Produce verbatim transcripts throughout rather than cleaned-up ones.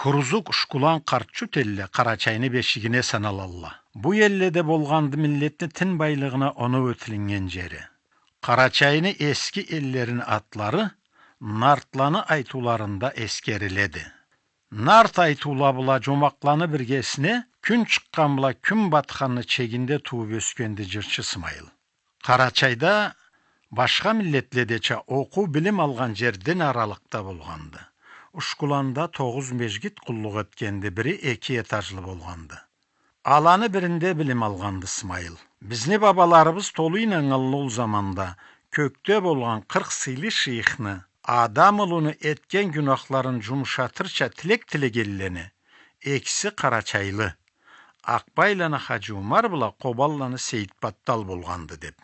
Курузук, Ушкулан, Къартчут элле Къарачайны бешигине саналалла. Бу элледе болгъанды миллетни тин байлыгъына оноу этилиннген джери. Къарачайны эски эллерини атлары нартланы айтыуларында эсгериледи. Нарт айтыула бла джомакъланы биргесине кюн чыкъгъан бла кюн батханны чегинде туууп ёсгенди джырчы Сымайыл. Къарачайда башха миллетледеча окъуу, билим алгъан джер дин аралыкъда болгъанды. Ушкуланда тогъуз межгит къуллукъ этгенди, бири эки этажлы болгъанды. Аланы биринде билим алгъанды Сымайыл. Бизни бабаларыбыз толу ийнаннганла ол заманда кёкде болгъан къыркъ сыйлы шыйыхны, адам улуну этген гюнахларын джумушатырча тилек тилегенлени экиси къарачайлы, Акъбайланы Хаджи Умар бла Къобанланы Сейит Баттал болгъанды, деп.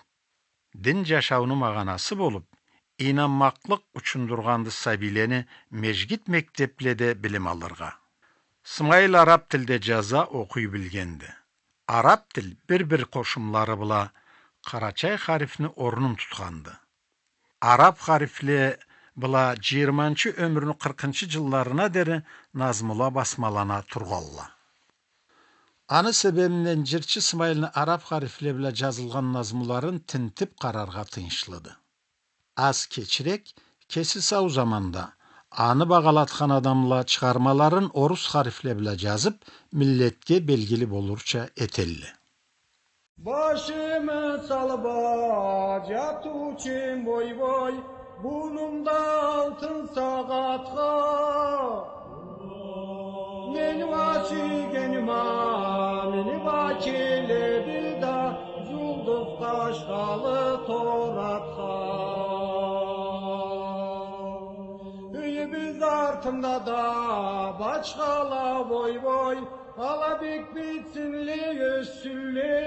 Дин джашауну магъанасы болуп, ийнанмакълыкъ учундургъанды сабийлени межгит-мектепледе билим алыргъа. Сымайыл араб тилде джаза, окъуй билгенди. Араб тил бир-бир къошумлары бла къарачай харифни орнун тутханды. Араб харифле бла джыйырманчы ёмюрню къыркъынчы джылларына дери назмула басмалана тургъалла. Аны себебинден джырчы Сымайылны араб харифле бла джазылгъан назмуларын тинтип къараргъа тыйыншлыды. Аз кечирек, кеси сау заманда, аны багъалатхан адамла чыгъармаларын орус харифле бла джазып, миллетге белгили болурча этелле. Башымы салып а джатыучуму, ой-ой, бунунда алтын сагъатха. Мени уа сюйгеним а минип а келеди да, джулдуз къашхалы торатха. Юйюбюз артында да бачхала, ой-ой, ала бек битсинле, ёссюнле.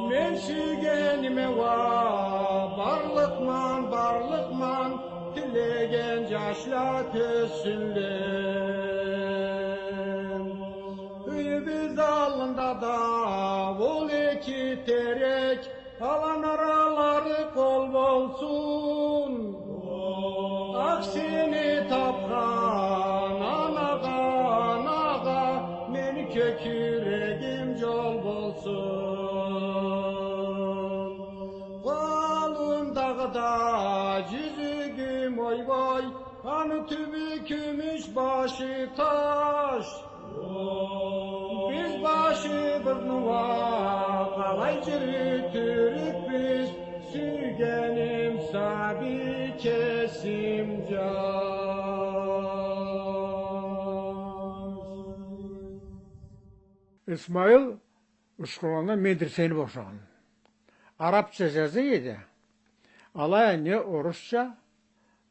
Мен сюйгениме уа барлыкъман, барлыкъман, тилеген джашла тёссюнле. Юйюбюз аллында да ол эки терек, аланы аралары къол болсун. Ах, сени тапхан анагъа, анагъа мени кёкюрегим джол болсун. Къолундагъы да джюзюгюм, ой-ой, аны тюбю кюмюш, башы таш. Биз башыбызны уа къалай джюрютюрюкбюз, сюйгеним сабий кесим джан. Исмаил Ушкуланда медресени бошагъан. Арабча джаза эди. Алай а не орусча,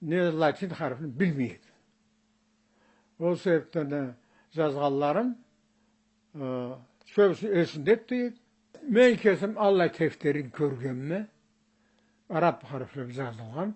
не латин харифни билмей эди. Ол себепден да джазгъанларын, э, кёбюсю эсинде тюйюл эди. Мен кесим аллай тефтерин кёргенме, араб харифле бла джазылгъан.